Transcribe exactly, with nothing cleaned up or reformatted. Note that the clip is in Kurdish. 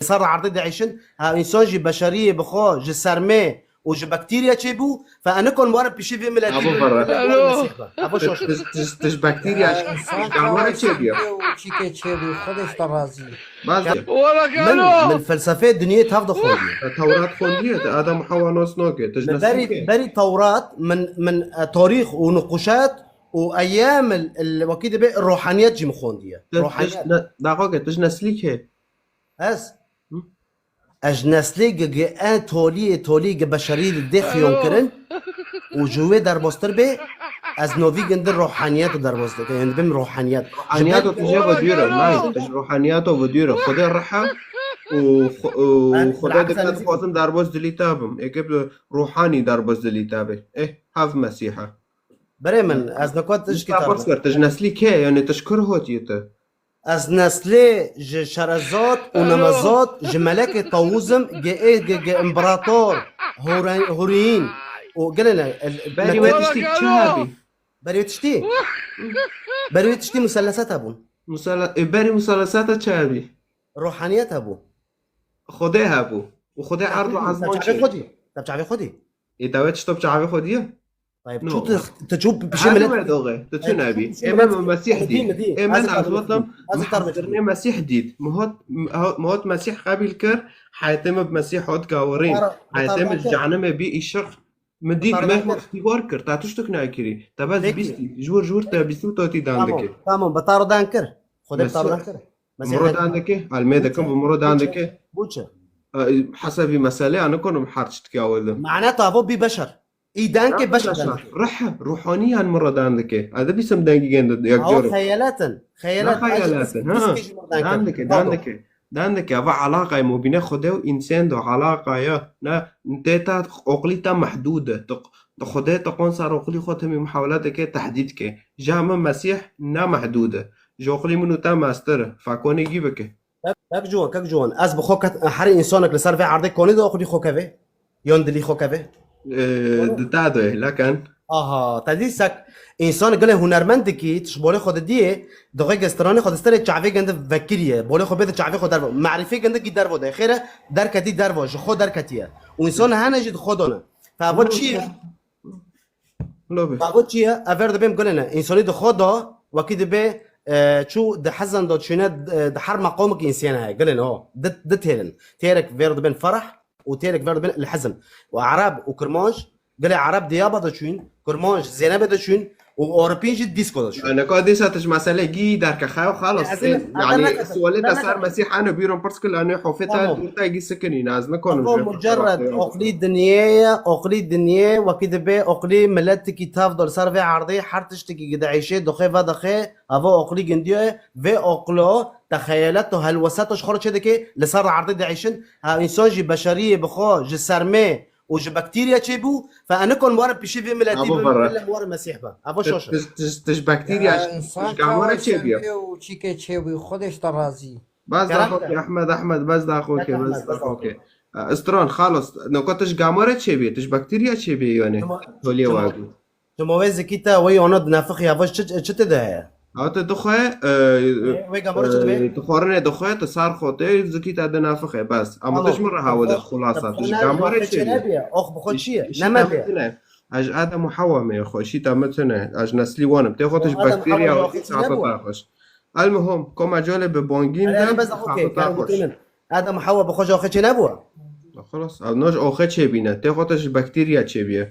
ser erdê diêşin, ha însan jî beşeriyê bi xwe ji sermê û ji bakterya çêbû, fe enikan were pişî vê miletî Abo bin, ferre. Elo. Mesîh be. Abo şaş. Tij, tij, tij bakterya, Ee, insan tij gamara çêbûye. Û çîkê çêbû, Xwedê ji te razî. Baz Ya, de. Wala Min, kalo. Min felsefeyê dinyê tev de xwendiye. Tewrat xwendiye, te Adam Hawa nas nake, tij Min berî, neslî ke. Berî Tewrat, min, min, e, tarîx û niquşat û eyam el, el, wekî dibe ruhaniyet jî min xwendiye. Tij, tij Ruhaniyet. Ne, daxo ke, tij neslî ke. Ez? Hı? Ez neslê gi, gi en toliyê tolî gi beşerî li dê xiyon kirin û ji wê derbastir bê, ez novî gindi ruhaniyet û derbastir kirin. Yani bim ruhaniyet. Ruhaniyet o tije ve diyore, nayê, tij ruhaniyet o ve diyore. Xwedê rih e û xwe-, û Ben Xwedê bilakis dike ez dixwazim derbas dilî te bim. Êkê bi ruhanî derbas dilî te bê. Eh, hev Mesîh e. Berê min, ez niko tij Îsta kî baş tar kir, tij neslî kê? Yani tij kur hotiyê te? Ez neslê ji şerezat û Alo. Nemezat, ji melekê Tawûzim, G E G G imparator, Hore-, Horiyîn û gelene, el-, Berî Mete-, wê tiştî çi Alo. Hebî? Berî wê tiştî? Berî wê tiştî muselleset hebûn. Musala-, e, berî muselleset çi hebî? Ruhaniyet hebû. Xwedê hebû. Û Xwedê erd û ezman çi? Te bi çavê xwe dî. Te bi çavê xwe dî. Ê, te wê tişto bi çavê xwe dî? Tayeb, No. Çû tu, tu çû pişê Hadi milet. Ver doge, tu çû Ay, nebî. Çû pişê Ê milet. Min Mesîh Hadi dît. Hadi Ê min Hadi ez gotim, Hadi Hadi Hadi Hadi Mesîh dît. Mihot, mihot Mesîh qebîl kir, heyetê min bi Mesîh hat gawirin. Heyetê min ji cehenimê bî îşiq. Min dît, me xwe îxtîbar kir. Te tiştek nakirî. Te bes bîstî. Ji wir, ji wir te bîstî û te tî dan dikir. Tamam, bi taro dan kir. Xwedê bi taro dan kir. Miro dan dike? Almê dikim bi miro dan dike? Bo çi? Hesebî meselê, an nikonim her tiştekî awil dim. Mane tavo bî beşer. Î denkê beş denkê. Rih, ruhaniyan min re dan dike. Ez dibîsim dengî gende yek Aw, car. Xeyaletin. Xeyalet. Ne xeyaletin, ha. Dan dike, dan dike. Dan dike. Eva alaqayê mobîne Xwedê û însan do alaqaya. Ne, tê ta oqlî ta mehdûd e. Tu, tu Xwedê tu qon ser oqlî xwe temî muhawele dike, tehdîd ke. Ja min Mesîh ne mehdûd e. Ji oqlî min û te mestir e. Fekonê gî bike. Kek, kek ciwan, kek ciwan. Ez bi xwe ket, herî însanek li ser vê erdê konî de oqlî xwe keve? Yan dilî xwe keve? Ee, di te de, leken. Aha, te dî sek însan gelê hunermend dikî, tu ji bolê xwe didiyê, dixwe ge stranê xwe di serê çavê gende vekiriye. Bolê xwe bê di çavê xwe dervo. Merîfê gende gî dervo de. Xêre derketî dervo, ji xwe derketiye. Û însan hene jî di xwe done. Fe vo çi ye? Lo be. Bavo çi ye? Ev ver dibêm gulene. Însanî di xwe de, wekî dibe, e, çû di hezan de çûne, e, di her meqamekî însiyan heye. Gulene ho. Di, di têrin. Têrek ver dibên ferah û têrek ver dibên el hezn. Û Ereb û Kirmanc, gulê Ereb Diyaba de çûn, Kirmanc Zeynebe de çûn û Oripîn jî dîsko de çûn. Yani ka dîsa tij mesele gî derke xew xalas. Ez ê, yani ez ê, sualê te ser Mesîh hene bîron pirs kil, yani hofê te Tamam. dûr te gî sikinî, ez nikonim Evo ji mucerred oqlî dinyê ye, oqlî dinyê, wekî dibe oqlî miletikî tev de li ser vê erdê her tiştekî gi diêşê, doxê vedixê, evo oqlî gindiye, vê oqlo te xeyalet û helweset û ji xwe re çê dike, li ser erdê diêşin, ha însan jî beşeriyê bi xwe ji sermê û ji bakterya çêbû, fe enikon were pişî vê miletî Evo bin, vere. Bile were Mesîh be. Evo şaş e. Tij, tij, tij bakterya, Ya, tij insan gamara çawa çêbûye. Serpê û çîkê çêbû, Xwedê ji te razî. Bas Kerem daxo ke. Kerem ke, Ehmed, Ehmed, bas daxo ke, Ehmed, bas bas daxo daxo ke. ke. E, Stran, xalas, noka tij gamara çêbûye, tij bakterya çêbûye yani. Toliyê wa bû. Timo wê zikî te, wê yana di nefixî, ev çi, çi tê de heye? Ha, tu dixwe, e, Wê gamara çi dibe? E, tu xwarinê dixwe, tu sar xwe tê, zikî te di nefixê, bes. Ama tu ji min re hawide, xulasa, tu ji gamara çêbûye. Ox bi xwe çi ye? Ne me de. Ez ji Adem û Hewa me xwe, şî te min tune, ez ji neslî wan im. Tê xwe tu ji bakterya xwe, xwe xweş. Elmuhim, koma colê bi bangîn de, bes xwe xwe xweş. Adam Hewa bi xwe ji oxê çê nebû. Xelas, ev ne ji oxê çêbîne. Tê xwe te ji bakterya çêbîye.